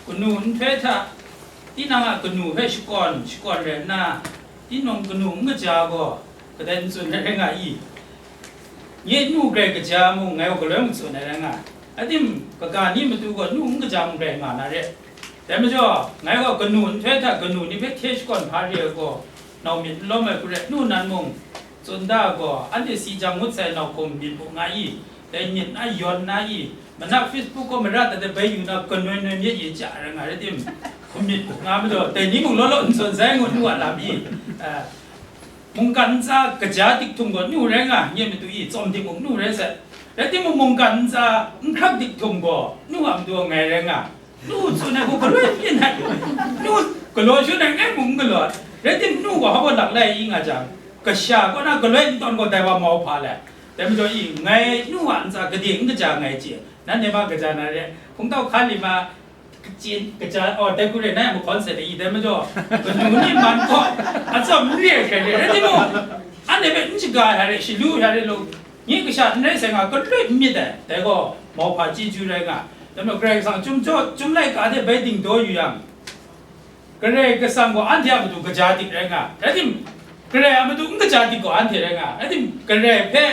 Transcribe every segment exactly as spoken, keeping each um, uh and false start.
Kanu nhtoi hta, tinang a kanu hpe shakawn, shakawn rai nna, tinang kanu n kaja gaw, kadai n tsun ai rai nga i? Nye nu grai kaja mung, ngai gaw galoi matsun ai rai nga ai. Atim, kaga ni matu gaw nu n kaja mung rai nga na re. Dai majaw, ngai gaw kanu nhtoi hta kanu ni hpe hte shakawn hpa re ai gaw, nau myit n lawm ai hku rai, nu nan mung, tsun da ai gaw, anhte si jang ngut sai nau hkum myit mu nga i? Dai myit na yawn na i? Manak Facebook gaw mara dat ai bai yu na, kanoi noi myit ye ja rai nga rai tim, hkum myit mu nga majaw, dai ni mung law law n tsun sai ngu nu a lam i? Ah, mungkan ntsa kaja dik htum gaw nu rai nga, nye matu i, tsawm dik mung nu rai sai. Rai timung, mungkan ntsa n hkrak dik htum gaw nu a matu ngai rai nga. Nu tsun ai hku galoi pyin ai. Nu galaw shun ai ngai mung n galaw ai. Rai tim, nu gaw hpa baw lak lai i nga jang, kasha kaw na galoi n tawn gaw dai wa mau hpa lai. Dai majaw i, ngai nu a ntsa gade n kaja ngai chye, nanhte ma kaja na re, hpungtau hkan li ma, kachyin, kaja, oh, dai hku re, nai a mahkawn sai de i, dai majaw, kanu ni man gaw, atsawm n re ai hkrai re, rai timung, anhte hpe n shaga ai hta re, shalu ai hta re, lu, nye kasha n rai sai nga, galoi n myit ai, dai gaw, mauhpa chyeju rai nga, dai majaw, Karai Kasang chyum jaw, chyum laika hte bai dingdaw yu yang, Karai Kasang gaw anhte a matu kaja dik rai nga, rai tim, Karai a matu n kaja dik gaw anhte rai nga, rai tim, Karai hpe,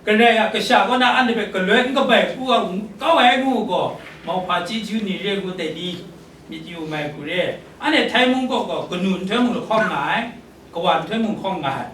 Karai a kasha kaw na anhte hpe galoi n kabai hku a kau ai ngu gaw, mauhpa chyeju ni re ngu dai ni myit yu mai hku re. Anhte Htai mung kaw gaw kanu nhtoi mung lahkawng nga ai, kawa nhtoi mung hkawng nga ai.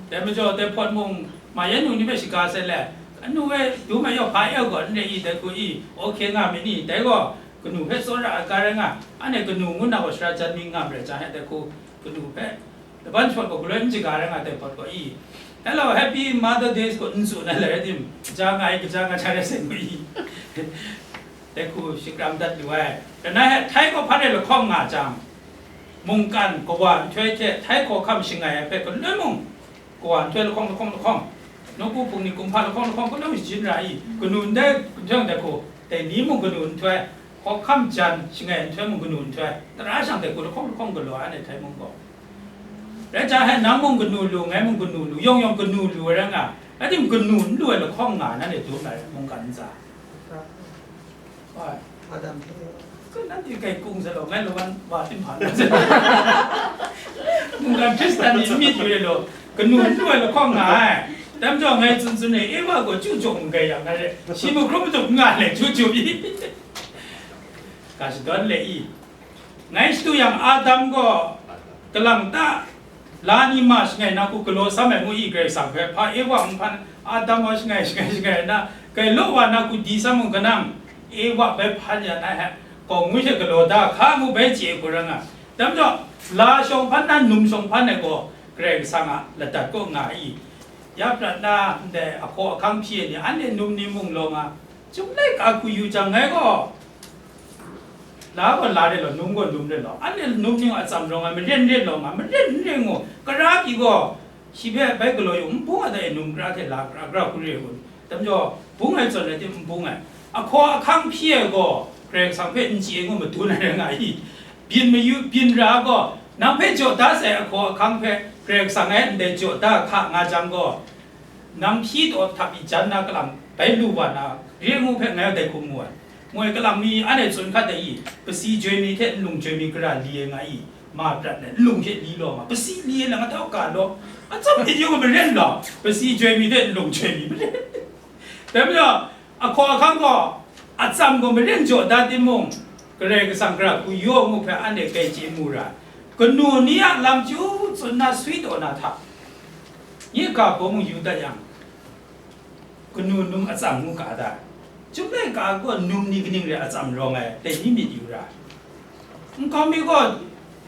Dai majaw, dai hpawt mung, ma yan nu ni hpe shaga sai let, anu e dum ai yawhpa e gaw n re i, dai hku i, ok nga myit ni, dai gaw kanu hpe tsawra ai ga rai nga, anhte kanu ngu na gaw sara jan mi nga marai jang, dai hku kanu hpe laban shawt gaw galoi n shaga rai nga, dai hpawt gaw i, "Hello, Happy Mother Day" gaw n tsun ai, lai rai tim, kaja nga ai, kaja nga ai hta rai sai ngu i? Dai hku shakram dat lu ai. Langai hte Htai kaw hpa rai lahkawng nga jang, mungkan kawa nhtoi hte Htai hkawhkam shangai ai hpe galoi mung, kawa nhtoi lahkawng, lahkawng, lahkawng, nawku hpung ni kumhpa lahkawng, lahkawng, galoi mung shajin ra i? Kanu ndai nhtoi dai hku, dai ni mung kanu nhtoi, hkawhkam jan shangai nhtoi mung kanu nhtoi, tara shang dai hku lahkawng, lahkawng galaw ai, anhte Htai mung gaw. Rai jang hte, nang mung kanu lu, ngai mung kanu lu, yawng yawng kanu lu ai rai nga, rai tim, kanu n lu ai lahkawng nga, nanhte dum ai mungkan ntsa. Ai. Adam hte. Kan nanhte kai kung sa law, ngai lawan wa tim hpa na. Mungkan Hkristan ni n myit yu ai law, kanu n lu ai lahkawng nga ai. Dai majaw, ngai tsun tsun e, Ewa gaw chyu jaw n grai yang, ngai re, shi mahkrum matuk n nga le, chyu chyu i. Ga shadawn le i. Ngai shadu yang, Adam gaw kalang ta la ni ma shangai na hku galaw sam ai ngu i, Karai Kasang hpe hpa Ewa n hpan, Adam gaw shangai, shangai, shangai na, gailaw wa na hku di sam mung, kanang Ewa bai hpan ya na hte, gaw ngwi hte galaw da hka ngu bai chye hku rai nga. Dai majaw, la shawng hpan na num shawng hpan ai gaw Karai Kasang a ladat kaw nga i? Ya prat na ndai ahkaw ahkang hpyi ai ni, anhte num ni mung lawng a, Chyum laika hku yu jang, ngai gaw, la gaw la re law, num gaw num re law, anhte num ni gaw atsam rawng ai, maren re law nga, maren n re ngu, kara pyi gaw, shi hpe bai galaw yu, n bung a ta e, num kara hte la kara, kara hku re ai kun? Dai majaw, bung ai zawn rai tim, n bung ai. Ahkaw ahkang hpyi ai gaw, Karai Kasang hpe n chye ngu madun ai rai nga i? Byin mayu, byin ra gaw, nang hpe jaw da sai ahkaw ahkang hpe Karai Kasang e ndai jaw da hka nga jang gaw, nang hpyi taw htap i jan na kalang bai lu wa na, re ngu hpe ngai dai hku mu ai. Moi kalang mi anhte tsun hkat dai i, pasi joi mi hte nlung joi mi gara li ai nga i, ma prat ai, nlung hte li law nga, pasi li ai lang a tau ga law, atsam myit yu maren law, pasi joi mi hte nlung joi mi maren. Dai majaw, ahkaw ahkang gaw, atsam gaw maren jaw da timung, Karai Kasang gara hku yaw ngu hpe anhte grai chye mu ra. Kanu ni a lam chyu tsun na swi taw na hta, nye ga bawng yu dat yang, kanu num atsam ngu ga da. Chyum laika gaw num ni kaning re atsam rawng ai, dai ni myit yu ra. Nkau mi gaw,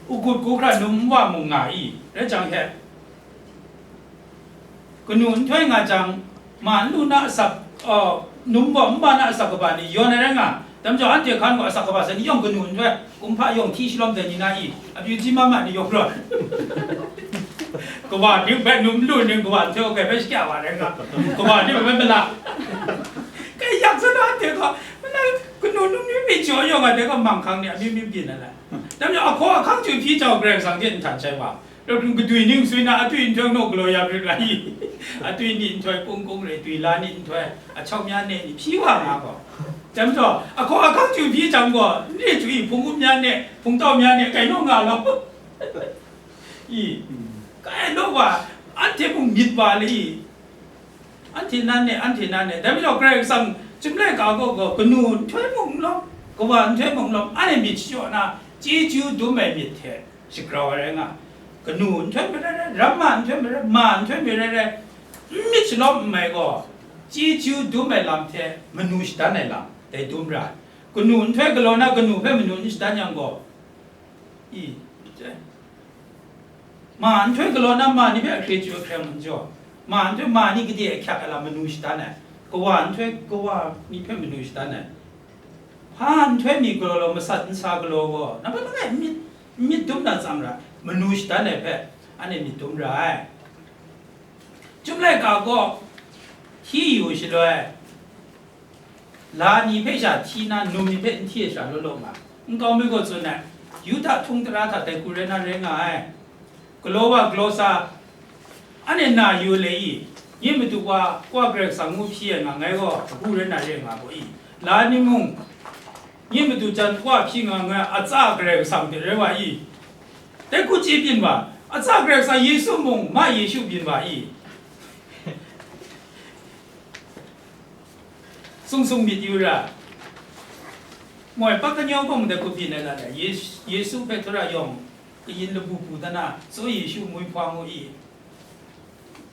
ugut gu hkra num nwa mung nga i, rai jang hte, kanu nhtoi nga jang, ma n lu na asak, uh, num gaw nma na asak kaba ni yawn ai rai nga, dai majaw, anhte hkan gaw asak kaba sai ni yawng kanu nhtoi, kumhpa yawng hti shalawm dai ni na i, a pyu ji ma ma ni yawng rawt. Kawa ni bai num lu ni, kawa nhtoi kai bai shakya wa rai nga, kawa ni bai mala. Kai yak sa na anhte gaw, mana kanu num ni bai jaw yawng ai, dai gaw manghkang ni amyu myu byin ai lai. Dai majaw, ahkaw ahkang chyu hpyi jau Karai Kasang hte nhtan shai wa. Rau hpring kadwi ning swi na, atwi nhtoi naw galaw ya marit rai i? Atwi ni nhtoi kung kung re, twi la ni nhtoi, achau mya ne ni hpyi wa nga gaw, Dai majaw, ahkaw ahkang chyu byi jang gaw, n re chyu i, hpung up mya ne, hpung tau mya ne, kai naw nga law. I, kai naw wa, anhte mung myit wa le i, anhte nan ne, anhte nan ne. Dai majaw, Karai Kasang chyum laika gaw, gaw, kanu nhtoi mung n lawm, kawa nhtoi mung n lawm, anhte myit shachyaw na, chyeju dum ai myit hte shagrau ai rai nga. Kanu nhtoi mi rai rai, ramma nhtoi mi rai, ma nhtoi mi rai rai, n myit shalawm n mai gaw, chyeju dum ai lam hte manu shadan ai lam, dai dum ra ai. Kanu nhtoi galaw na kanu hpe manu n shadan yang gaw, i, ma nhtoi galaw na ma ni hpe ahkre chyu ahkre mung jaw, ma nhtoi ma ni gade ahkyak ai lam manu shadan ai, kawa nhtoi kawa ni hpe manu shadan ai. Hpa nhtoi mi galaw law, masat nsa galaw gaw, nambat langai myit, myit dum na tsam ra, manu shadan ai hpe, anhte myit dum ra ai. Chyum laika gaw, hti yu shaloi, la ni hpe sha hti na, num ni hpe n hti ai sha law law nga, nkau mi gaw tsun ai, Yuda htung tara hta dai hku rai na rai nga ai. Galaw wa galaw sa, anhte na yu le i, nye madu wa, wa Karai Kasang ngu hpyi ai nga ngai gaw, agu rai na re nga gaw i, la ni mung, nye madu jan wa hpyi nga ngai, atsa Karai Kasang hte rai wa i, dai hku chye byin wa, atsa Karai Kasang Yesu mung, ma Yesu byin wa i, sung sung myit yu ra, moi pak kanyawng hpawng dai hku byin ai lat ai, Yesu, Yesu hpe htura yawng, kayin labu pu dan a, tsaw Yesu ngwi hpawng u i,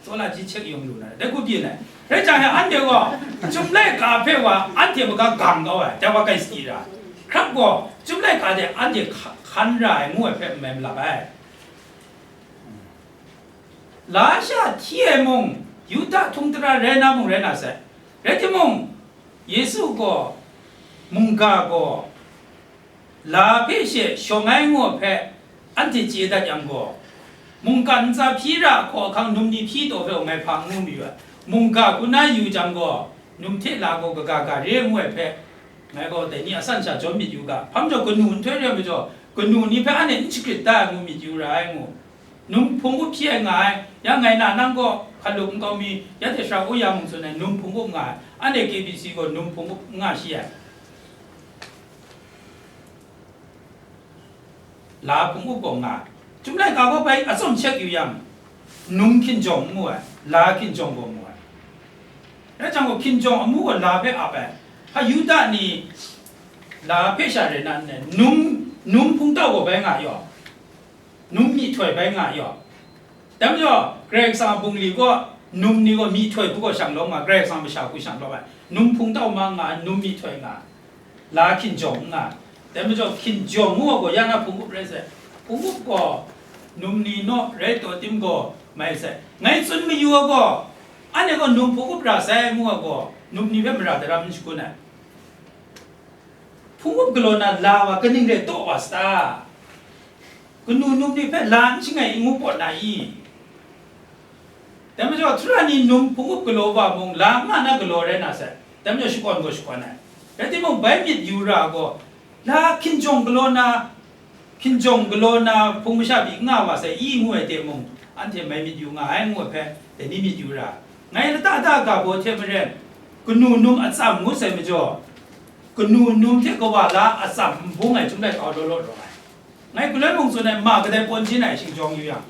tsaw la ji chek yawng lu na, dai hku byin ai. Rai jang, anhte gaw, chyum laika hpe wa, anhte maga gang kau ai, dai wa kai sadi ra. Hkrap gaw, chyum laika de anhte hka-, hkan ra ai, ngu ai hpe n mai malap ai. La sha hti ai mung, Yuda htung tara rai na mung rai na sai. Rai timung, Yesu gaw, mungga gaw, la hpe she shawng ai ngu hpe anhte chye dat yang gaw, mungkan ntsa hpyi ra hkaw ahkang num ni hpyi taw hpe ngai hpa n ngu mayu ai. Mungga hku na yu jang gaw, num hte la gaw kaga ga re ngu ai hpe, ngai gaw dai ni asan sha jawn myit yu ga. Hpa majaw, kanu nhtoi re ai majaw, kanu ni hpe anhte n shagrit da ai ngu myit yu ra ai ngu. Num hpung up hpyi ai nga ai, ya ngai na nang gaw hkalup nkau mi, ya hte sara u ya mung tsun ai, num hpung up nga ai, anhte K B C gaw num hpung up n nga shi ai. La hpung up gaw nga ai. Chyum laika gaw bai atsawm chek yu yang, num hkinjawng n mu ai, la hkinjawng gaw mu ai. Rai jang gaw, hkinjawng amu gaw la hpe ap ai. Hpa Yuda ni la hpe sha rai na n rai, num, num hpung tau gaw bai nga yaw. Num myihtoi bai nga yaw. Dai majaw, Karai Kasang a bungli gaw, num ni gaw myihtoi hku gaw shang lawm nga, Karai Kasang masha hku shang lawm ai. Num hpung tau ma nga, num myihtoi nga, la hkinjawng nga. Dai majaw, hkinjawng ngu ai gaw, ya na hpung up rai sai. Hpung up gaw, num ni naw rai taw tim gaw, mai sai. Ngai tsun mayu ai gaw, anhte gaw num hpung up ra sai ngu ai gaw, num ni hpe mara daram n shakun ai. Hpung up galaw na la wa kaning rai taw wa sa ta? Kanu num ni hpe la n shangai i ngu pawt na i? Dai majaw, htura ni num hpung up galaw wa mung, la nga na galaw rai na sai. Dai majaw, shakawn gaw shakawn ai. Rai timung, bai myit yu ra gaw, la hkinjawng galaw na, hkinjawng galaw na hpung masha pyi n nga wa sai i ngu ai hte mung, anhte mai myit yu nga ai ngu ai hpe, dai ni myit yu ra. Ngai lata da ga baw hte maren, kanu num atsam ngu sai majaw, kanu num hte kawa la atsam n bung ai chyum laika law law rawng ai. Ngai galoi mung tsun ai, ma kadai pawn jin ai shingjawng yu yang,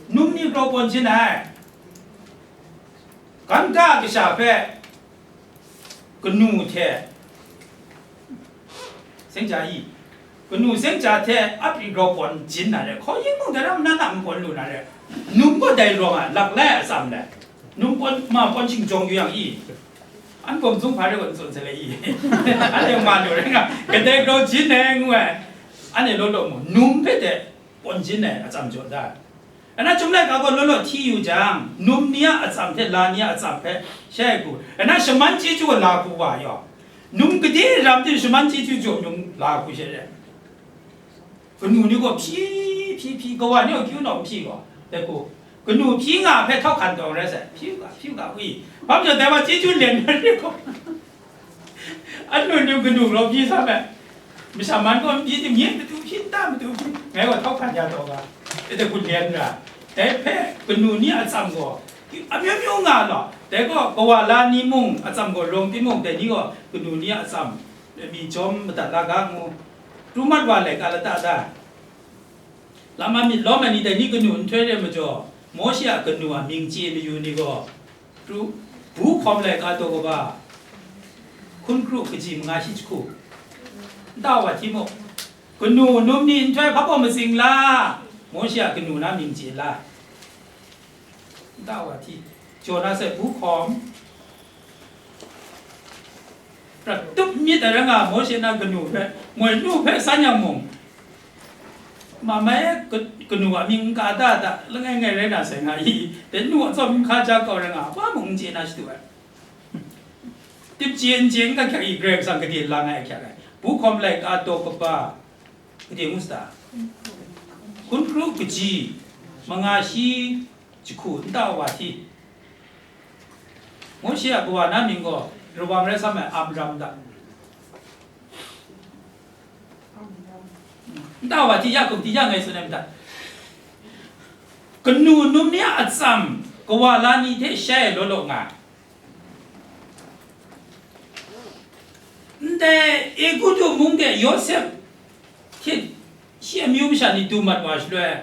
num ni grau pawn jin ai. Gamda kasha hpe kanu hte seng ja i, kanu seng ja hte apri grau pawn jin na re, hkaw yin mung dai ram na na n pawn lu na re, num gaw dai rawng ai, lak lai a atsam dai. Num pawn, ma pawn shingjawng yu yang i, an gawm zung hpa rai gaw n tsun sai le i, anhte ma lu rai nga, kadai grau jin ai ngu ai, anhte law law mu, num hpe de pawn jin ai atsam jaw da. Ana chyum laika gaw law law hti yu jang, num ni a atsam hte la ni a atsam hpe shai hku, ana shaman chyeju a la hku wa yaw, num gade ram tin shaman chyeju jaw num la hku she re. Kanu ni gaw hpyi, hpyi, hpyi, kawa ni gaw kyu naw hpyi gaw, dai hku, kanu hpyi nga hpe htau hkan taw rai sai, hpyi u ga, hpyi u ga, wi, hpa majaw dai wa chyeju len na re gaw, anhte num kanu grau hpyi sa me, masha man gaw n hpyi tim, nye matu hpyi, nta matu hpyi, ngai gaw htau hkan ya taw ga, dai hku len ra, dai hpe kanu ni a atsam gaw, amyu myu nga law, dai gaw kawa la ni mung atsam gaw rawng timung, dai ni gaw kanu ni a atsam mi chyawm madat la ga ngu, pru mat wa laika lata da? Lam a myit lawm ai ni dai ni kanu nhtoi re majaw, Mawshe a kanu a mying chye mayu ni gaw, pru, bu hkawm laika daw kaba, hkun kru kaji manga shi jahku, nta wa hti mu. Kanu num ni nhtoi hpa baw matsing la, Mawshe a kanu na mying chye la. Nta wa hti, jaw na sai bu hkawm, prat tup myit ai rai nga, Mawshe na kanu hpe, moi nu hpe san yang mung, ma mai ka-, kanu a mying n ka da da, langai ngai rai na sai nga i, dai nu a tsawm n hka ja kau rai nga, hpa mung n chye na shadu ai. Tip chye n chye n ga hkyak i, Karai Kasang gade lang ai ahkyak ai. Bu hkawm laika daw kaba, gade ngu sa ta? Hkun kru kaji, manga shi jahku, nta wa hti. Mawshe a kawa na mying gaw, Rawang rai sam ai Amram da. Nta wa hti ya hkum hti ya ngai tsun ai myit ta? Kanu num ni a atsam, kawa la ni hte shai ai law law nga ai. Ndai Egutu mung de Yawsep hte shi amyu masha ni du mat wa shaloi,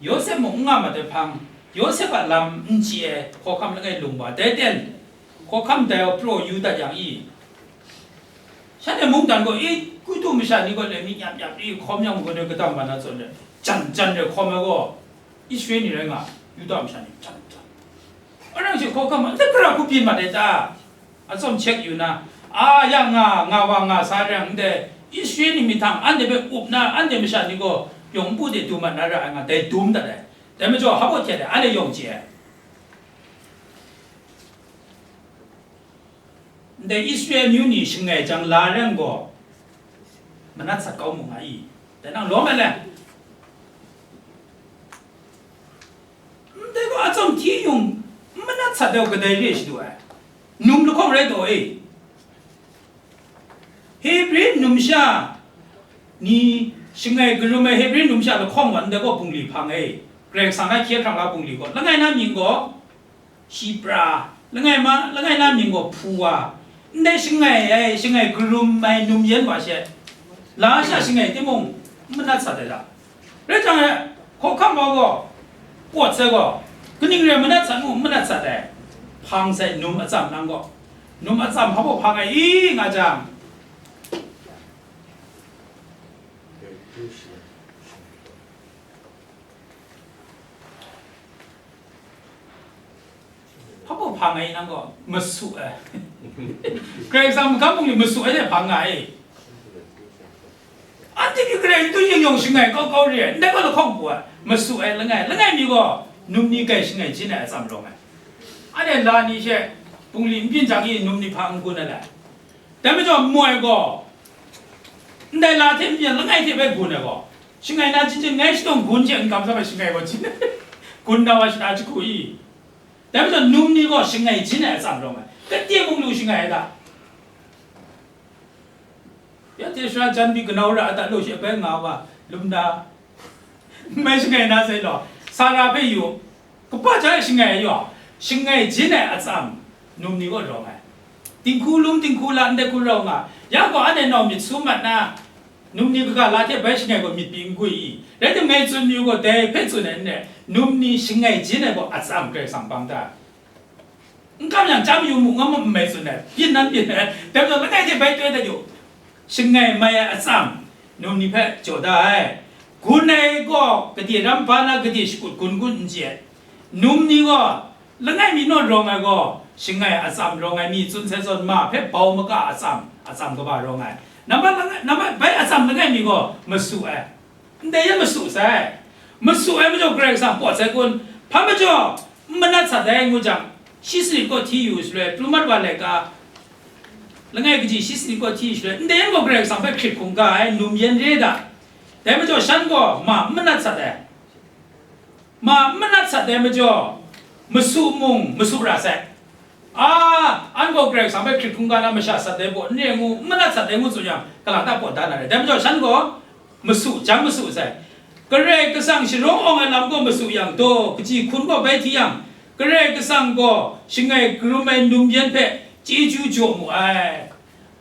Yawsep mung n nga mat ai hpang, Yawsep a lam n chye ai hkawhkam langai lung wa, dai ten hkawhkam dai wa praw yu dat yang i, shanhte mungdan gaw, Egutu masha ni gaw le mi nyap nyap i hkawm yang, gaw kadam wa na zawn re, jan jan re hkawm ai gaw, Israel ni rai nga, Yuda masha ni jan jan. Arang shi hkawhkam a, ndai hkra hku byin mat ai ta? Atsawm check yu na, a ya nga, nga wa nga sa rai yang, ndai Israel ni myihtang anhte hpe up na, anhte masha ni gaw yawng npu de du mat na ra ai nga, dai dum dat ai. Dai majaw, hpa baw hte ai, anhte yawng chye ai. Ndai Israel amyu ni shangai jang la rai yang gaw, manat sat kau mu nga i? Dai nang lawm ai le? Ndai gaw atsawm hti yung, n manat sat ai gaw kadai re shadu ai? Num lahkawng rai taw e. Hebri numsha ni shangai karum ai Hebri numsha lahkawng gaw ndai gaw bungli hpang e. Karai Kasang na hkye hkrang la bungli gaw, langai na mying gaw Shipra, langai ma, langai na mying gaw Puwa, ndai shangai ai, shangai karum ai num yan wa she, la sha shangai timung, n manat sat ai da. Rai jang e, hkawhkam wa gaw, pawt sai gaw, kaning re manat sat mu, manat sat ai, hpang sai num atsam nang gaw, num atsam hpa baw hpang ai i nga jang, hpa baw hpang ai nang gaw, masu ai. Karai Kasang magam bungli masu ai de hpang nga e. Anhte ni Karai Kasang tu yin yawng shangai kau kau re ai, ndai gaw lahkawng pru ai, masu ai langai, langai mi gaw, num ni grai shangai jin ai atsam rawng ai. Anhte la ni she, bungli n byin jang i, num ni hpa n gun ai lai. Dai majaw moi gaw, ndai la hte n byin, langai hte bai gun ai gaw, shangai na jin jin ngai shadawng gun hte n kam sa ai shangai gaw jin, gun na wa shada jahku i? Dai majaw num ni gaw shangai jin ai atsam rawng ai, kade mung lu shangai ai ta? Ya hte sara jan mi kanau ra a ta law shi bai nga wa, lum na, n mai shangai na sai law, Sara hpe yu, kaba ja e shangai ai yaw, shangai jin ai atsam, num ni gaw rawng ai. Dinghku lum, dinghku la, ndai hku rau nga, ya gaw anhte nau myit su mat na, num ni kaga la hte bai shangai gaw myit pyi n gwi i? Rai timung, ngai tsun mayu gaw, dai hpe tsun ai n rai, num ni shangai jin ai gaw atsam Karai Kasang bang ta? N kam yang, chyam yu mu, nga mu n mai tsun ai, byin nan byin ai, dai majaw langai hte bai toi dat yu, shangai mai ai atsam, num ni hpe jaw da ai. Gun ai gaw gade ram ba na, gade shakut gun gun n chye. Num ni gaw, langai mi naw rawng ai gaw, shangai atsam rawng ai, mi tsun sai zawn ma hpe bau maga atsam, atsam kaba rawng ai. Nambat langai, nambat bai atsam langai mi gaw, masu ai. Ndai yan masu sai. Masu ai majaw Karai Kasang pawt sai kun? Hpa majaw, n manat sat ai ngu jang, shi sanit kaw hti yu shaloi, pru mat wa laika, langai kaji shi sanit kaw hti yu shaloi, ndai yan gaw Karai Kasang hpe hkrit hkungga ai num yan re da. Dai majaw shan gaw ma n manat sat ai. Ma n manat sat ai majaw, masu mung masu ra sai. A, an gaw Karai Kasang hpe hkrit hkungga na masha sat ai baw n re ngu, n manat sat ai ngu tsun yang, kalang ta pawt da na re. Dai majaw shan gaw masu, jan masu sai. Karai Kasang sharawng awng ai lam gaw masu yang taw, kaji hkun gaw bai hti yang, Karai Kasang gaw shangai karum ai num yan hpe Chyeju jaw mu ai.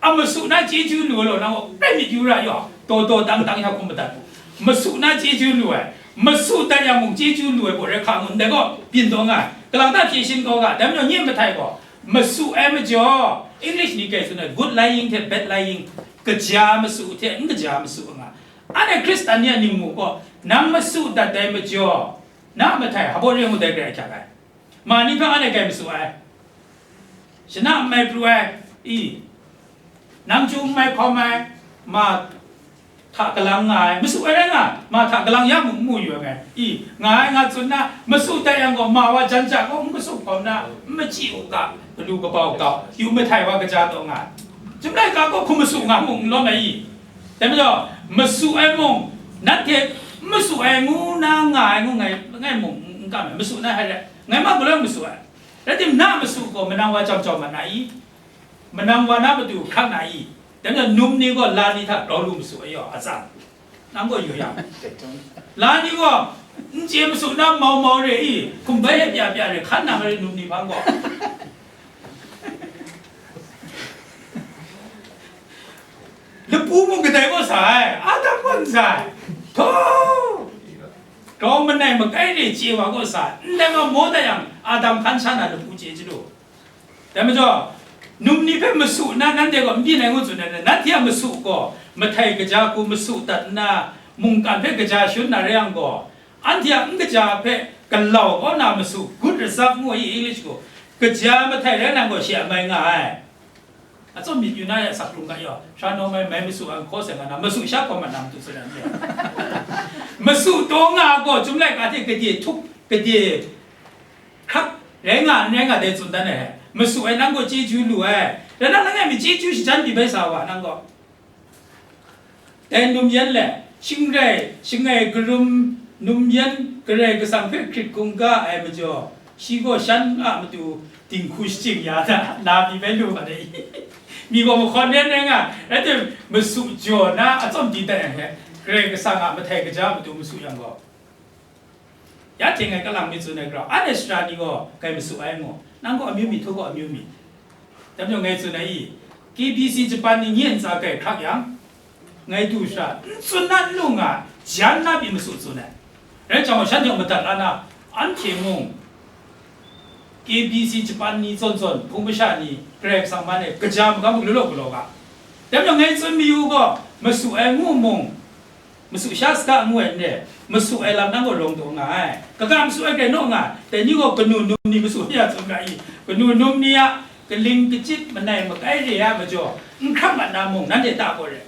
A masu na chyeju lu ai law, nang gaw rai myit yu ra yaw, daw daw dang dang ya hkum madat mu. Masu na chyeju lu ai, masu dat yang mung chyeju lu ai baw rai hka ngu, ndai gaw byin taw nga ai. Kalang ta hpye shin kau ga, dai majaw nye mahtai gaw, masu ai majaw, English ni kai tsun ai, good lying hte bad lying, kaja masu hte n kaja masu nga. Anhte Hkristan ni a ningmu gaw, nang masu dat dai majaw, na mahtai hpa rai ngu dai, grai ahkyak ai. Ma ni hpe anhte kai masu ai, shana n mai pru ai, i, nang chyu n mai hkawm ai, ma hta kalang nga ai, masu ai rai nga, ma hta kalang ya mung n mu yu ai, i, nga ai nga tsun na, masu dat yang gaw, ma wa jan ja gaw n kasu hkawm na, n machyi u ga, galu kabau gau, yu mahtai wa kaja taw nga ai. Chyum laika gaw hkum masu nga mung n lawm ai, i, dai majaw, masu ai mung, nanhte n masu ai ngu na nga ai ngu ngai, ngai mung n kam ai, masu na hai rai. Ngai ma galaw masu ai. Rai timung, na masu gaw manang wa chyam chyawm mat na i? Manang wa na matu hkrak na i? Dai majaw, num ni gaw la ni hta grau lu masu ai yaw, atsam. Nang gaw yu yang. La ni gaw, n chye masu na mau mau re i? Hkum bai e pya pya re, hkan nang re num ni hpang gaw. Lapu mung kadai gaw sa ai, Adam gaw n sa ai. Htaw! Grau manai makai re chye wa gaw sa, ndai gaw maw dat yang, Adam hkan sha na lapu chye chyalu. Dai majaw, num ni hpe masu nna nanhte gaw n byin ai ngu tsun ai, nanhte a masu gaw, mahtai kaja hku masu dat nna, mungkan hpe kaja shangun na rai yang gaw, anhte a n kaja hpe galau kau na masu, good result ngu ai English gaw, kaja mahtai rai nang gaw, shi a mai nga ai. Atsawm myit yu na ya, sak hkrung ga yaw, sha naw mai, mai masu ai hkaw sai nga na, masu sha hkawm mat na matu tsun ai n re. Masu taw nga ai gaw, Chyum laika hte gade htup, gade hkrak rai nga, n rai nga dai tsun dan ai. Masu ai nang gaw chyeju lu ai. Rai nna, langai mi chyeju shajan pyi bai sa wa, nang gaw. Dai num yan le, shingrai, shangai karum num yan Karai Kasang hpe hkrit hkungga ai majaw, shi gaw shan a matu dinghku shachying ya da, na pyi bai lu ma dai? Mi gaw mahkawn yan rai nga, rai timung, masu jaw na atsawm di dat yang hte, Karai Kasang a mahtai kaja a matu masu yang gaw, ya hte ngai kalang myit tsun ai grau, anhte sara ni gaw kai masu ai ngu, nang gaw amyu myit, htaw gaw amyu myit. Dai majaw ngai tsun ai i, K B C Japan ni nye ntsa kai hkrak yang, ngai du shara, n tsun na n lu nga, jan na pyi masu tsun ai. Rai jang gaw, shanhte madat la na, anhte mung, K B C Japan ni zawn zawn, hpung masha ni, Karai Kasang man e, kaja magam law law galaw ga. Dai majaw ngai tsun mayu gaw, masu ai ngu mung, masu sha saga ngu ai n re, masu ai lam nang gaw rawng taw nga ai. Kaga masu ai grai naw nga, dai ni gaw kanu num ni masu ya tsun ga i, kanu num ni a kaling kachyit manai makai re ai majaw, n hkrap mat na mung, nanhte ta gaw re.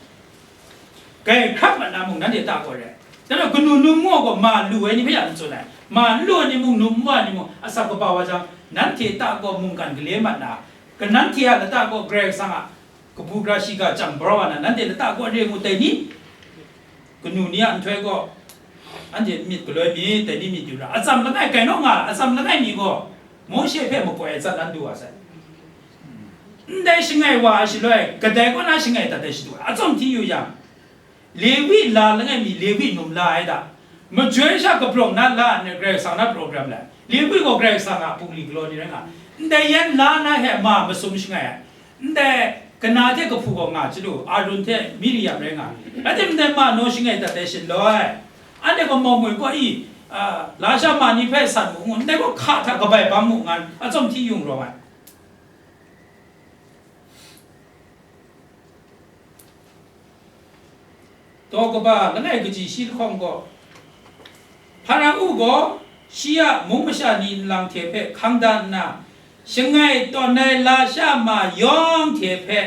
Kai hkrap mat na mung, nanhte ta gaw re. Dai majaw kanu num ngu gaw, ma lu ai ni hpe ya n tsun ai. Ma n lu ai ni mung, num n wa ai ni mung, asak kaba wa jang, nanhte ta gaw mungkan gale mat na, kananhte a lata gaw Karai Kasang a kabu gara shiga chyam barau wa na, nanhte lata kaw re ngu tai ni? Kanu ni a nhtoi gaw, anhte myit galoi mi, tai ni myit yu ra, atsam langai kai naw nga, atsam langai mi gaw, Mawshe hpe makoi ai tsat nan du wa sai. Ndai shangai wa ai shaloi, kadai kaw na shangai dat ai shadu ai, atsawm hti yu yang, Lewi la langai mi, Lewi num la ai da. Majoi sha kabrawng na la ai Karai Kasang na program le. Lewi gaw Karai Kasang a bungli galaw ni rai nga. Ndai yan la na he ma masum shangai ai. Ndai kana hte kahpu gaw nga chyalu, Arun hte Miriam rai nga. Rai timung, ndai ma naw shangai dat ai shaloi, anhte gaw mau ngoi gaw i, a, lasha ma ni hpe san mu ngu, ndai gaw hka hta kabai bang mu ngan, atsawm hti yung rawng ai. Daw kaba langai kaji shi lahkawng gaw, Hparao gaw shi a mung masha ni nlang hte hpe hkang da nna, shangai tawn ai lasha ma yawng hte hpe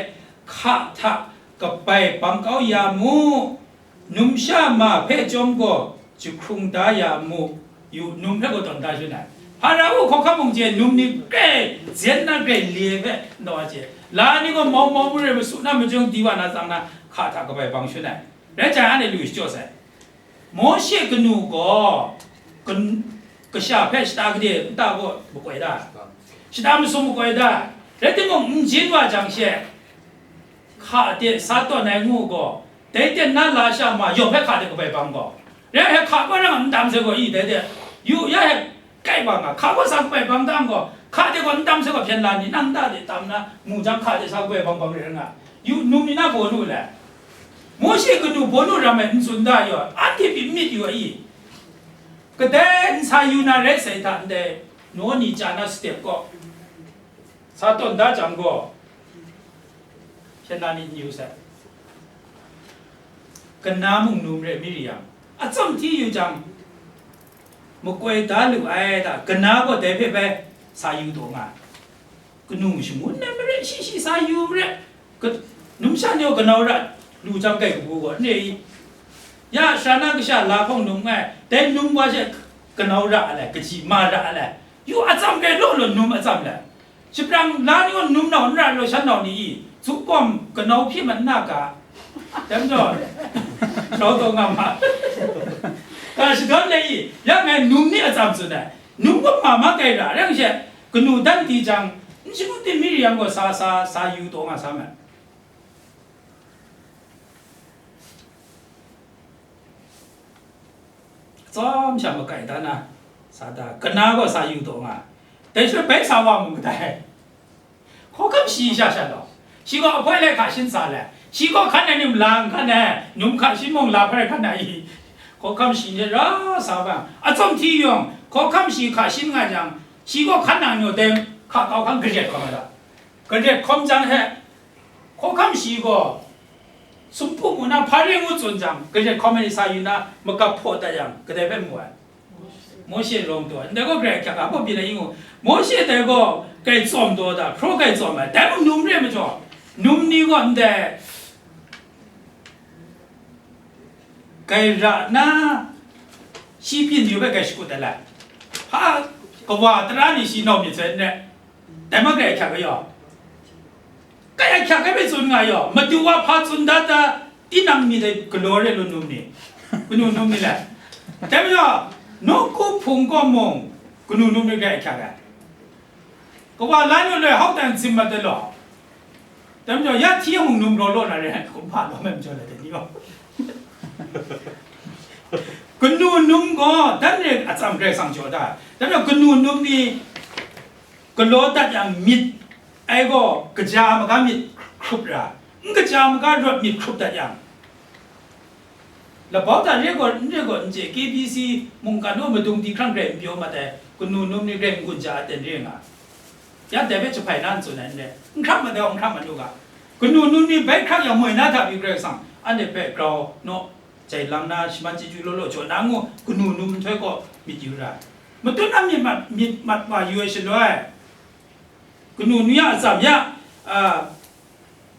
hka hta kabai bang kau ya mu, numsha ma hpe chyawm gaw jahkrung da ya mu, yu, num hpe gaw tawn da shangun ai. Hparao hkawhkam mung chye, num ni grai zen na grai le hpe n taw ai chye. La ni gaw mau mau mare masu na majung di wa na tsang na, hka hta kabai bang shangun ai. Rai jang, anhte lu shachyaw sai. Mawshe kanu gaw, kan-, kasha hpe shata gade nta gaw makoi da, shata masum makoi da, rai timung, n jin wa jang she, hka de sa tawn ai ngu gaw, dai ten na lasha ma yawng hpe hka de kabai bang gaw, rai hpe hka gaw rang n dam sai gaw i, dai de, yu ya hpe kai wa nga, hka gaw sa kabai bang dang gaw, Hka de gaw n tam sai gaw, hpyen la ni nang nta de tam na, mu jang hka de sa goi bang bang rai nga. Yu, num ni na baw nu le. Mawshe kanu baw nu ram ai n tsun da yaw, anhte pyi n myit yu ai i? Kadai n sa yu na rai sai hta ndai, naw ni chya na step gaw, sa tawn da jang gaw, hpyen na ni n yu sai. Kana mung num re mi ri yang, atsam hti yu jang, makoi da lu ai da, kana gaw dai hpe bai sa yu taw nga ai. Kanu shangun ai marai, shi shi sa yu marai, ka-, numsha ni gaw kanau ra lu jang kai kabu gaw n re i? Ya, sara na kasha la hkawng num nngai, dai num wa she kanau ra ai, kaji ma ra ai, yu atsam rai law law num atsam le. Shapran la ni gaw num nau n ra law, shan nau ni i, zuk kawm kanau hpyi mat na ga, dai majaw, rau taw nga ma, ga shadawn le i, ya ngai num ni atsam tsun ai, num gaw ma ma kai ra, rai yang she, kanu dan di jang, n shangun di mi ri yang gaw sa, sa, sa yu taw nga sa ma. Tsawm sha makai da na, sa da, kana gaw sa yu taw nga. Dai shaloi bai sa wa mung kadai? Hkawhkam shi sha sha law. Shi gaw ahpoi lai hka shin sa le. Shi gaw hkan ai ni mung la n hkan ai, num hka shin mung la hpai hkan ai i? Hkawhkam shi ni ra sa bang, atsam hti yawng, hkawhkam shi hka shin nga jang, shi gaw hkan na ni gaw dai hka kau hkan garet hkawm ai da. Garet hkawm jang he, hkawhkam shi gaw, sumpu mu na hpa ring ngu tsun jang, garet hkawm ai ni sa yu na, makap hpaw dat yang, kadai hpe mu ai? Mawshe lawm taw ai. Ndai gaw Karai Kasang a baw byin ai i ngu. Mawshe dai gaw grai tsawm taw da, hpraw grai tsawm ai. Dai mung num re ai majaw, num ni gaw ndai grai ra na, shi byin yu hpe grai shakut ai lai. Hpa kawa tara ni shi nau myit sai n rai. Dai ma grai ahkyak ai yaw. Grai ahkyak ai hpe tsun nga yaw. Madu wa hpa tsun dat ta, tinang myit ai galaw re lu num ni? Kanu num ni le? Dai majaw, nawku hpung kaw mung, kanu num ni grai ahkyak ai? Kawa la nu loi hau dan sim mat ai law. Dai majaw, ya hti mung num raw law na re, kumhpa law me majaw lai dai ni gaw. Kanu num gaw, dan re atsam Karai Kasang jaw da. Dai majaw, kanu num ni galaw dat yang myit ai gaw, kaja maga myit hkrup ra, n kaja maga rawt myit hkrup dat yang, Labau hta re gaw, n re gaw, n chye, K B C mungkan gaw madung di hkrang grai n pyaw mat ai, kanu num ni grai n gun ja ai ten re nga. Ya dai hpe jahpai na n tsun ai n rai, n hkrap mat ai gaw, n hkrap mat u ga. Kanu num ni bai hkrap yang moi na hta pyi Karai Kasang, anhte hpe grau naw, jai lang na, shaman chyeju law law jaw na ngu, kanu num nhtoi gaw myit yu ra ai. Matut na myit mat, myit mat wa yu ai shaloi, kanu ni a atsam ya, a,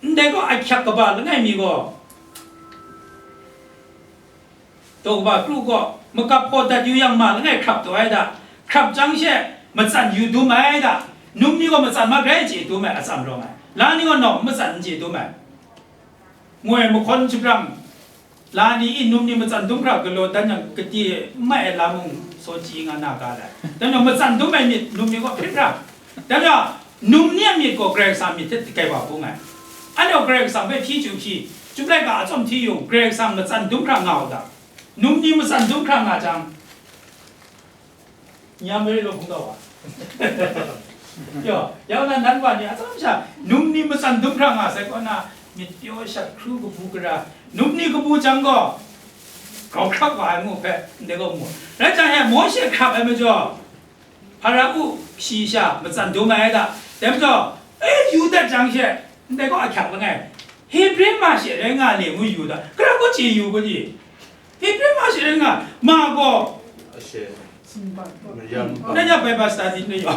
ndai gaw ahkyak kaba langai mi gaw, daw kaba kru gaw, makap hpaw dat yu yang ma langai hkrap taw ai da, hkrap jang she, matsan yu dum ai da, num ni gaw matsan ma grai chye dum ai, atsam rawng ai, la ni gaw nawng matsan n chye dum ai. Moi mahkawn shabrang, la ni i num ni matsan dum hkra galaw dan yang, kati n mai ai lam mung saw chyi nga na ga lai. Dan yang matsan dum ai myit num ni gaw hpring hkra. Dan yang num ni a myit gaw Karai Kasang myit hte kai wa bung ai. Anhte gaw Karai Kasang hpe hpyi chyu hpyi, chyum laika atsawm hti yu, Karai Kasang matsan dum hkra nga u ga. Num ni matsan dum hkra nga jang, Nyam rai law hkungga wa. Yo, yau na nan wa ni atsam sha, num ni matsan dum hkra nga sai kaw na, myit pyaw shat hkru kabu gara, num ni kabu jang gaw, grau hkrap wa ai ngu hpe, ndai gaw mu. Rai jang he, Mawshe hkrap ai majaw, Hpara u shi sha matsan dum ai da. Dai majaw, e, yu dat jang she, ndai gaw ahkyak langai, Hebre ma she rai nga le ngu yu da, gara gaw chye yu ga ni? Hebre ma she rai nga, ma gaw, Ashe. Mayam. Na ya Bible study na ya.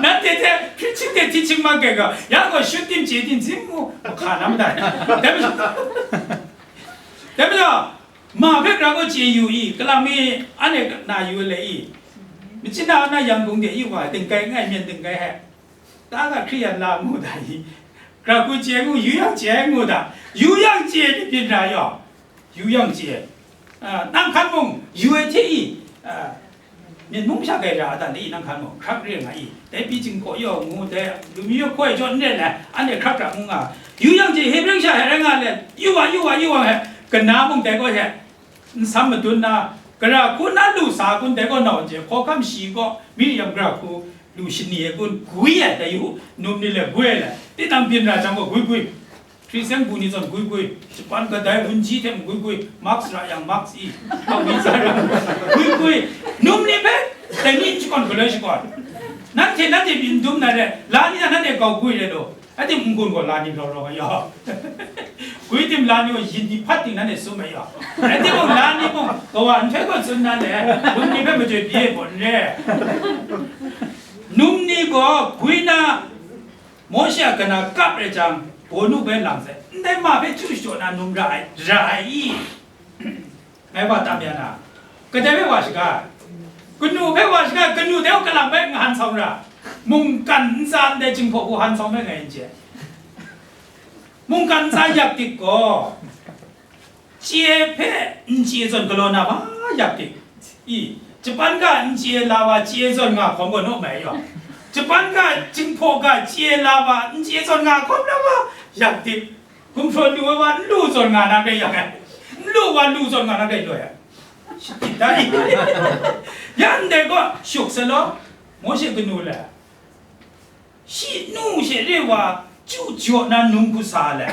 Nanhte hte preaching de teaching ma kai ga, ya gaw shut tim chye tim zim mu, hka nam dai. Dai majaw, dai majaw, ma hpe gara gaw chye yu i, kalang mi anhte na yu le i. Machin na na Yangon de yu wa, ting kai ngai, myen ting kai he. Ta ga Hkriyan la mu da i, gara gaw chye ngu, yu yang chye ngu da, yu yang chye ni byin ra yaw, yu yang chye, a, nang hkan mung, yu ai hte i, a, myit mung sha kai ra a ta le i, nang hkan mung, hkrak re nga i, dai pyi jinghkaw yaw ngu, dai lu mi yaw hkaw e jaw n re ai, anhte hkrak ra ngu nga, yu yang chye, Hebre sha hte rai nga le, yu wa, yu wa, yu wa he, kana mung dai gaw he, nsam madun na, Gara hku na lu sa kun dai gaw nau n chye, hkawhkam shi gaw Miriam gara hku lu shani ai kun gwi ai, dai yu, num ni le gwi ai le, tinang byin ra jang gaw gwi gwi. Hkristu bu ni zawn gwi gwi, shapan kadai wunji hte mung gwi gwi, Mark ra yang Mark i, Mark ni sa ra gwi gwi, num ni hpe dai ni n shakawn galoi shakawn. Nanhte, nanhte byin dum na re, la ni na nanhte kau gwi re law, anhte n-gun gaw la ni rau rau ai yaw. Gwi tim la ni gaw yin ni hpat ting nanhte sum ai yaw. Anhte mung la ni mung kawa nhtoi gaw tsun na le, num ni hpe majoi pyi ai gaw n re. Num ni gaw gwi na, Mawshe a kana kap rai jang, bawnu bai lang sai, ndai ma hpe chyu shachyaw na num ra ai, ra ai i? Ngai wa tam ya na, kadai hpe wa shaga, kanu hpe wa shaga, kanu dai galam bai n han sau ra, mungkan ntsa ndai Jinghpaw hku han sau me ngai n chye. Mungkan ntsa yak dik gaw, chye hpe n chye zawn galaw na ma yak dik. I, Japan ga n chye la wa chye zawn nga hkawm gaw naw mai yaw. Japan ga Jinghpaw ga chye la wa n chye zawn nga hkawm na ma yak dik. Gumhpraw lu ai wa n lu zawn nga na rai yang ai. N lu wa lu zawn nga na rai loi ai. Shakit da i. Ya ndai gaw shuk sa law, Mawshe kanu le. Shi nu she re wa chyu jaw na num hku sa le.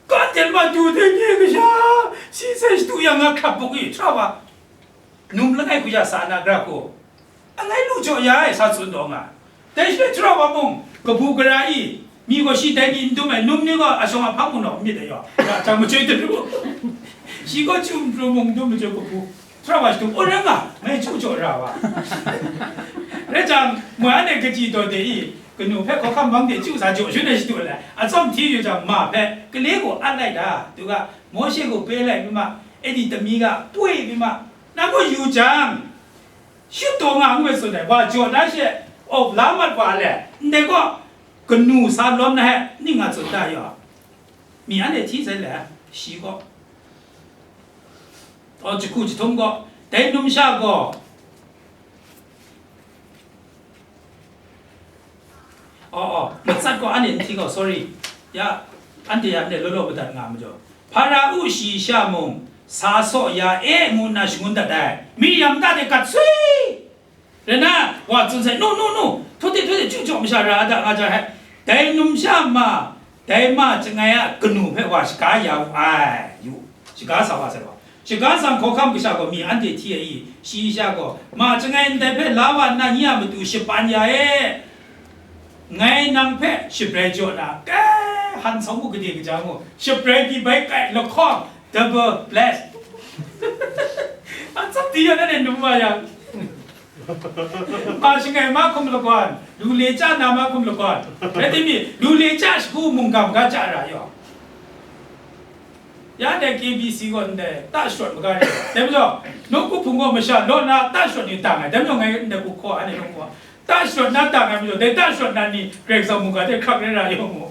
Kan jen ma du de nye kasha, si sai shadu yang nga hkrap buk i, htra wa. Num langai hku ya sa na gra hku. Angai lu jaw ya ai sa tsun taw nga. Dai shi htra wa mung, kabu gara i, mi gaw shi dai ni n dum ai, num ni gaw a shawng a hpang mu naw, myit ai yaw. Ya, jang machyoi de lu. Shi gaw chyu n pru mung dum machyoi kabu. Htra wa shadu, o, rai nga, ngai chyu jaw ra wa. Rai jang, moi anhte kaji taw de i, kanu hpe hkawhkam bang de chyu sa jaw shun ai shadu le, atsawm hti yu jang, ma hpe, kale gaw at lai da, tu ga, Mawshe gaw pe lai mi ma, e di tami ga, poi mi ma, nang gaw yu jang, shut taw nga ngu ai tsun ai, wa jaw na she, of la mat wa le, ndai gaw, kanu sa lawm na he, ning nga tsun da yaw. Mi anhte hti sai le, shi gaw. Aw, jahku jahtum gaw, dai numsha gaw, aw, aw, matsat gaw anhte n hti gaw, sorry. Ya, anhte ya, anhte law law madat nga majaw, Hpara-u shayi sha mung, sa saw ya e, ngu nna shangun dat ai. Miriam nta de gat sui! Rai nna, wa tsun sai, nu, nu, nu, htaw de, htaw de, chyu jaw masha ra a da, nga jang he, dai numsha ma, dai ma chyangai a kanu hpe wa shaga ya wu ai, yu, shaga sa wa sai wa. Shaga sang hkawhkam kasha gaw mi anhte hti ai i, shayi sha gaw, ma chyangai ndai hpe la wa nna, nye a matu shapan ya e, ngai nang hpe shabrai jaw na, kai, han sau mu gade kaja mu, shabrai di bai kai lahkawng, double bless. Atsap di ya na ne num wa yang. Ma shangai ma hkum lagawn, lu le chya na ma hkum lagawn, rai timung, lu le chya shagu mungga maga chya ra yaw. Ya dai K B C gaw ndai ta sharawt maga rai, dai majaw, nawku hpung gaw masha law na ta sharawt ni tang ai, dai majaw ngai ndai hku hkaw ai, anhte nawku hkaw, ta sharawt na tang ai majaw, dai ta sharawt na ni Karai Kasang mungga hte hkrap rai ra yaw mu.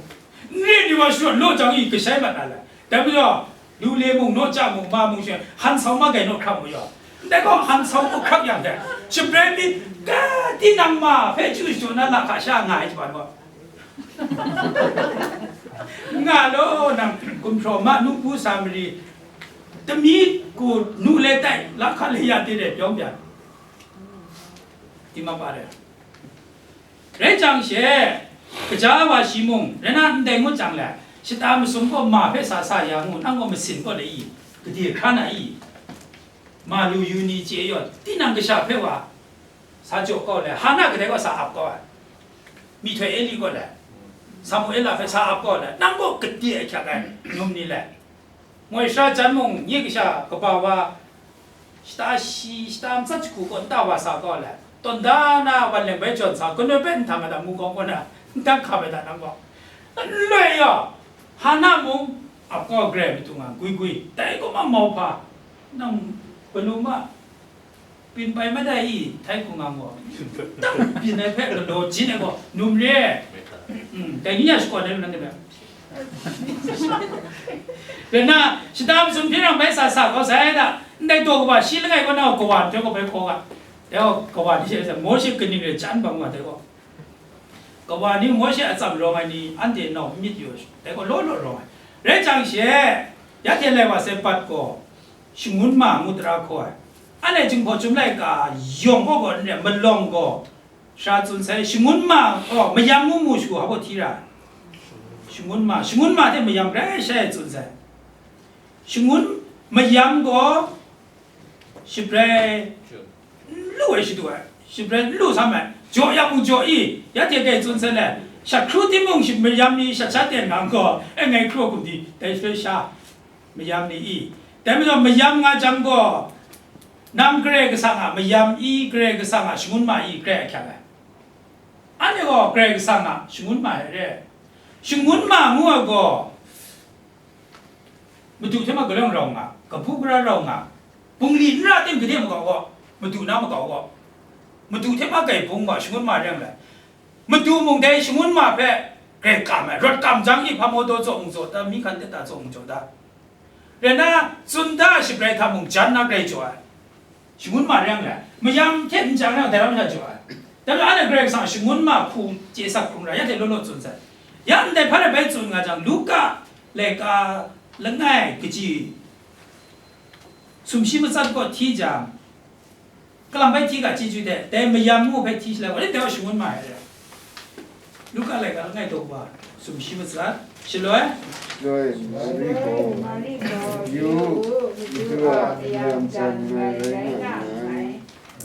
N re ni wa sharawt law jang i kashai mat na lai. Dai majaw, lu le mung, naw chya mung, ma mung she, han sau ma gai naw hkram mu yaw. Ndai gaw han sau mu hkram yang dai. Shabrai mi, ga, tinang ma hpe chyu shachyaw na lahka sha nga ai shaban gaw. Nga law nang, gumhpraw ma, nu pu sa mari, tami ku nu le tai, lahka le ya ti re, pyawng pyan. Di ma pa re. Rai jang she, kaja wa shi mung, rai na ndai ngut jang le, shata masum gaw ma hpe sa sa ya ngu, nang gaw masin gaw le i, gade hkra na i, ma lu yu ni chye yaw, tinang kasha hpe wa, sa jaw kau le, Hana kadai gaw sa ap kau ai, myihtoi Eli gaw le, Samuela hpe sa ap kau le, nang gaw gade ahkyak ai, num ni le. Moi sara jan mung, nye kasha kaba wa, shata shi, shata matsat jahku kaw nta wa sa kau le, tawn da na wan leng bai jawn sa, kanu hpe nhtang ai da, mungkawng kaw na, nhtang hkap ai da nang gaw. Nloi yaw, Hana mung, ap kau grai matu nga, gwi gwi, dai kaw ma mau hpa, nang, galu ma, Byin bai madai i, htai hku nga gaw, dang byin ai hpe galaw jin ai gaw, num re. Mm, dai ni a shakawn ai lu nan de me. Rai nna, shata masum hpyi rang bai sa sa kau sai da, ndai daw kaba shi langai kaw na kawa nhtoi kaw bai hkaw ga. Dai gaw kawa ni she, Mawshe kaning re chyan bang wa dai gaw. Kawa ni Mawshe a tsam rawng ai ni, anhte nau n myit yu ai, dai gaw law law rawng ai. Rai jang she, ya hte lai wa sai Bat gaw, shangun ma ngu tara hkaw ai. Anhte Jinghpaw Chyum laika yawng gaw gaw n re, malawng gaw, sha tsun sai, shangun ma, oh, mayam ngu mu shagu hpa baw hti ra. Shangun ma, shangun ma hte mayam grai shai tsun sai. Shangun mayam gaw shabrai n lu ai shadu ai, shabrai n lu sam ai, jaw yang mung jaw i, ya hte kai tsun sai le, shat hkru timung shi mayam ni shat sha ten nga gaw, e ngai hkru gum di, dai shabrai sha, mayam ni i. Dai majaw mayam nga jang gaw, nang Karai Kasang a mayam i, Karai Kasang a shangun ma i, grai ahkyak ai. Anhte gaw Karai Kasang a shangun ma ai re. Shangun ma ngu ai gaw, madu hte ma galawng rau nga, kahpu gara rau nga, bungli n ra tim gade makau gaw, madu na makau gaw, madu hte ma gai bung gaw, shangun ma reng lai. Madu mung dai shangun ma hpe grai kam ai, rawt kam jang i hpa maw daw tsaw mung tsaw da, mi hkan de ta tsaw mung tsaw da. Rai na, tsun da shabrai hta mung jan na grai jaw ai. Shangun ma reng ai, mayam hte n jang na dai ram sha jaw ai. Dai majaw, anhte Karai Kasang shangun ma hku chye sak hkrung ra, ya hte law law tsun sai. Ya ndai hpa rai bai tsun nga jang, Luka laika langai kaji sumshi matsat kaw hti jang, kalang bai hti ga chyeju hte, dai mayam ngu hpe hti shalai, wa dai wa shangun ma ai re. Luka laika langai daw wa, sumshi matsat, shaloi. Shaloi, Mari gaw, Mari gaw, yu, yu, yu, yu a mayam jan ngai rai nga nngai,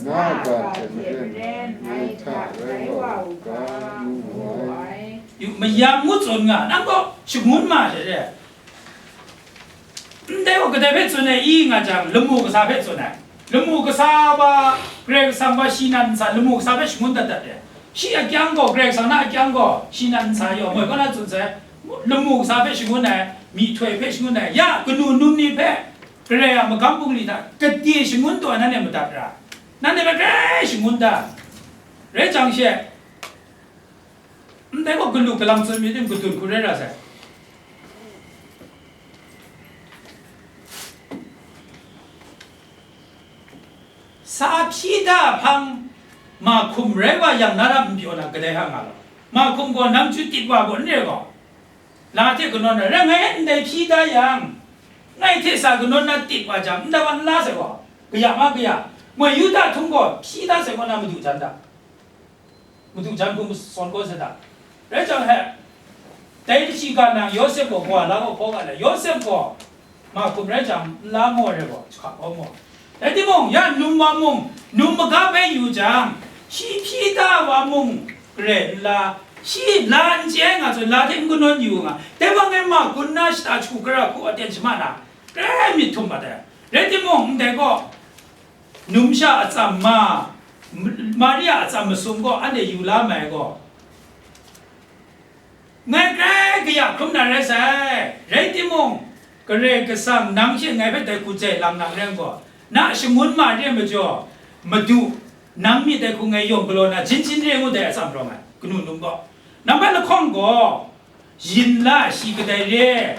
na a ga hte maren ngai hta rai wa u ga, ngu mu ai. Yu, mayam ngu tsun nga, nang gaw shangun ma ai re. Ndai gaw kadai hpe tsun ai i nga jang, lamu kasa hpe tsun ai. Lamu kasa wa, Karai Kasang wa shi nan nsa, lamu kasa hpe shangun dat dat ai. Shi akyang gaw, Karai Kasang na akyang gaw, shi nan nsa yaw moi kaw na tsun sai, lamu kasa hpe shangun ai, myihtoi hpe shangun ai, ya kanu num ni hpe, Karai a magam bungli hta, gade shangun taw ai nanhte madat ra, nanhte hpe grai shangun da. Rai jang she, ndai gaw galu galang tsun myit tim, gadun hku rai ra sai. Sa hpyi da hpang, mahkum rai wa yang na ram n pyaw na, kadai hka nga law. Mahkum gaw nang chyu tit wa gaw n re gaw, la hte kanawn ai, rai ngai ndai hpyi da yang, ngai hte sa kanawn na tit wa jang, ndai wa n la sai gaw, kaya ma kaya, moi Yuda htung gaw hpyi da sai gaw na madu jan da. Madu jan hkum sawn kau sa da. Rai jang he, dai kaji ga nang Yawsep gaw kawa la gaw hkaw ga le, Yawsep gaw mahkum rai jang, n la maw re gaw, jahka kau maw? Rai timung, ya num wa mung, num maga bai yu jang, shi hpyi da wa mung, gare n la, shi la n chye ai nga zawn, la hte n kanawn yu nga, dai wa ngai ma gun na shata hku gara hku aten shama na, grai myit htum mat ai. Rai timung, ndai gaw, numsha atsam ma, Maria atsam masum gaw anhte yu la mai gaw, ngai grai kaya hkrum na rai sai. Rai timung, Karai Kasang nang she ngai hpe dai hku jai lang na rai gaw, na shangun ma re majaw, Madu, nang myit dai hku ngai yawng galaw na, jin jin re ngu dai atsam rawng ai, kanu num gaw. Nang hpe lahkawng gaw, yin la ai, shi kadai re ai.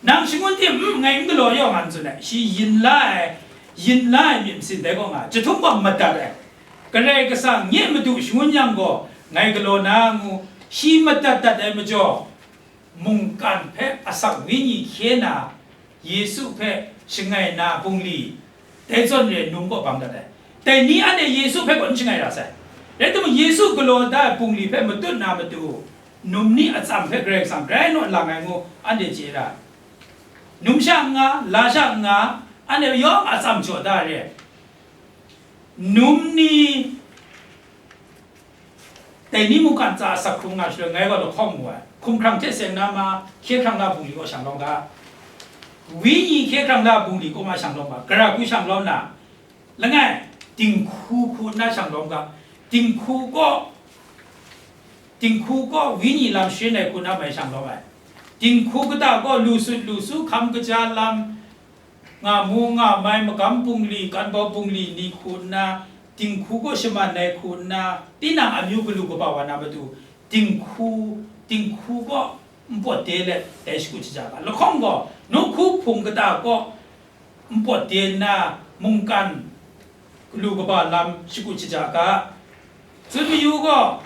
Nang shangun tim, mm, ngai n galaw yaw nga n tsun ai, shi yin la ai, yin la ai myit masin dai gaw nga, jahtum gaw madat ai. Karai Kasang nye Madu shangun yang gaw, ngai galaw na ngu, shi madat dat ai majaw, mungkan hpe asak wenyi hkye na, Yesu hpe shangai na bungli, dai zawn re num gaw bang dat ai. Dai ni anhte Yesu hpe gaw n shangai ra sai. Rai timung, Yesu galaw da ai bungli hpe matut na matu, num ni atsam hpe Karai Kasang grai naw lang ai ngu anhte chye ra ai. Numsha n nga, lasha n nga, anhte yawng atsam jaw da re ai. Num ni, dai ni mungkan tsa asak hkrung nga shaloi, ngai gaw lahkawng mu ai. Hkumhkrang hte seng na ma, hkye hkrang la bungli gaw shang lawm ga. Wenyi hkye hkrang la bungli kaw ma shang lawm ga. Gara hku shang lawm na, langai, dinghku hku nna shang lawm ga. Dinghku kaw, dinghku kaw wenyi lam sharin ai hku nna mai shang lawm ai. Dinghku kata gaw lu sut lu su, hkam kaja lam, nga mu nga mai, magam bungli, kanbau bungli ni hku nna, dinghku kaw shaman ai hku nna, tinang amyu galu kaba wa na matu, dinghku, dinghku kaw npawt de let dai shakut shaja ga. Lahkawng gaw, nawku hpung kata kaw npawt de nna, mungkan galu kaba lam shakut shaja ga. Tsun mayu gaw,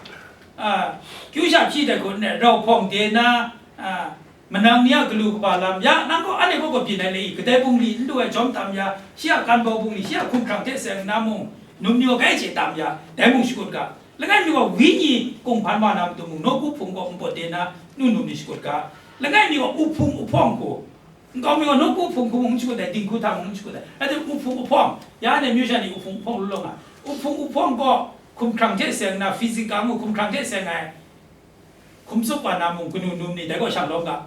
a, kyu sha hpyi dai hku nna, rau hpawng de na, a, Manang ni a galu kaba lam ya, nang gaw anhte kaw kaw byin ai le i, kadai bungli n lu ai jawm tam ya, shi a kan bau bungli, shi a hkumhkrang hte seng nna mung, num ni gaw gai chye tam ya, dai mung shakut ga. Langai mi gaw wenyi kunghpan wa na matu mung, nawku hpung gaw npawt de na, nu num ni shakut ga. Langai mi gaw uhpung uhpawng hku, nkau mi gaw nawku hpung hku mung n shakut ai, dinghku hta mung n shakut ai, rai timung, uhpung uhpawng, ya anhte myu sha ni uhpung uhpawng lu law nga, uhpung uhpawng gaw hkumhkrang hte seng nna, physical ngu hkumhkrang hte seng ai, hkum tsup wa na mung kanu num ni dai gaw shang lawm ga.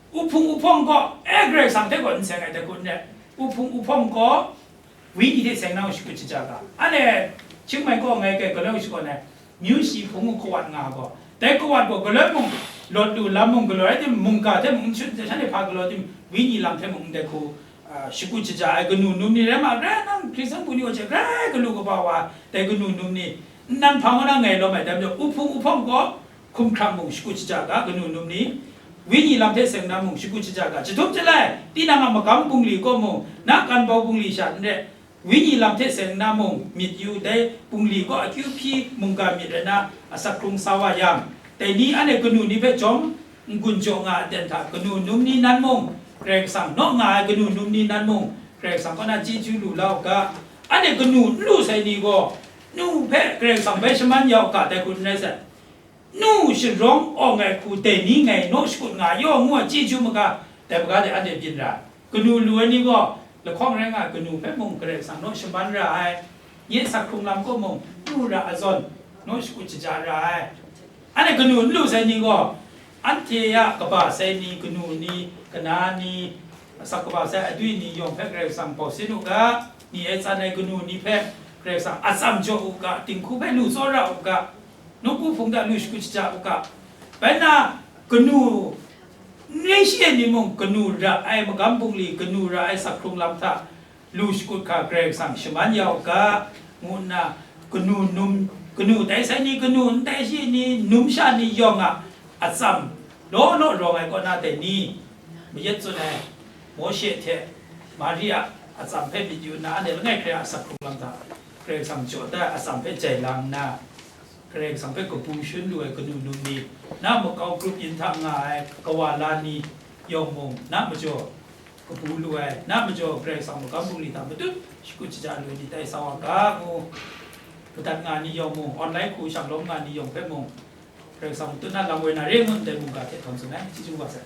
Uhpung uhpawng gaw, e, Karai Kasang hte gaw n seng ai, dai hku n rai. Uhpung uhpawng gaw, wenyi hte seng na mung shakut shaja ga. Anhte, Chiang Mai kaw ngai kai galoi shakawn ai, myu shi hpung u kawat nga gaw. Dai kawat gaw galoi mung, lawt lu lam mung galaw rai timung, mungga hte mung n shut, shanhte hpa galaw timung, wenyi lam hte mung ndai hku, a, shakut shaja ai kanu num ni rai ma, grai nang Hkristu bungli wa hte grai galu kaba wa, dai kanu num ni, nnan hpang wa na ngai lawm ai, dai majaw, uhpung uhpawng gaw, hkumhkrang mung shakut shaja ga, kanu num ni, wenyi lam hte seng na mung shakut shaja ga, jahtum jalai, tinang a magam bungli kaw mung, na kan bau bungli sha n rai, wenyi lam hte seng na mung myit yu, dai bungli kaw akyu hpyi mungga myit rai na, asak hkrung sa wa yang, dai ni anhte kanu ni hpe jawm n-gun jaw nga ai aten hta, kanu num ni nan mung, Karai Kasang naw nga ai kanu num ni nan mung, Karai Kasang kaw na chyeju lu la u ga, anhte kanu n lu sai ni gaw, nu hpe Karai Kasang bai shaman ya u ga, dai hku n rai sai. Nu sharawng awng ai hku dai ni ngai naw shakut nga yaw ngu ai chyeju maga, dai maga de anhte byin ra ai. Kanu lu ai ni gaw, lahkawng rai nga ai kanu hpe mung Karai Kasang naw shaman ra ai, nye sak hkrung lam kaw mung, nu ra ai zawn, naw shakut shaja ra ai. Anhte kanu n lu sai ni gaw, anhte a kaba sai ni, kanu ni, kana ni, asak kaba sai adwi ni yawng hpe Karai Kasang bau sin u ga, ni e tsan ai kanu ni hpe Karai Kasang atsam jaw u ga, dinghku hpe lu tsawra u ga, nawku hpung hta lu shakut shaja u ga. Bai nna, kanu n rai shi ai ni mung, kanu ra ai magam bungli, kanu ra ai sak hkrung lam hta lu shakut hkra Karai Kasang shaman ya u ga, ngu nna, kanu num, kanu tai sai ni, kanu n tai shi ni, numsha ni yawng a atsam law law rawng ai kaw na dai ni, mayat tsun ai Mawshe hte Mari a atsam hpe myit yu nna, anhte langai hkrai a sak hkrung lam hta Karai Kasang jaw da ai atsam hpe jai lang nna, Karai Kasang hpe kabu shun lu ai kanu num ni, na makau grup yin hta nga ai kawa la ni yawng mung, na majaw kabu lu ai, na majaw Karai Kasang magam bungli hta matut shakut shaja lu ai ni tai sa wa ga ngu, madat nga ni yawng mung, online hku shang lawm nga ni yawng hpe mung, Karai Kasang matut na lam woi na re ngu ndai mungga hte htawn tsun ai, chyeju wa sai.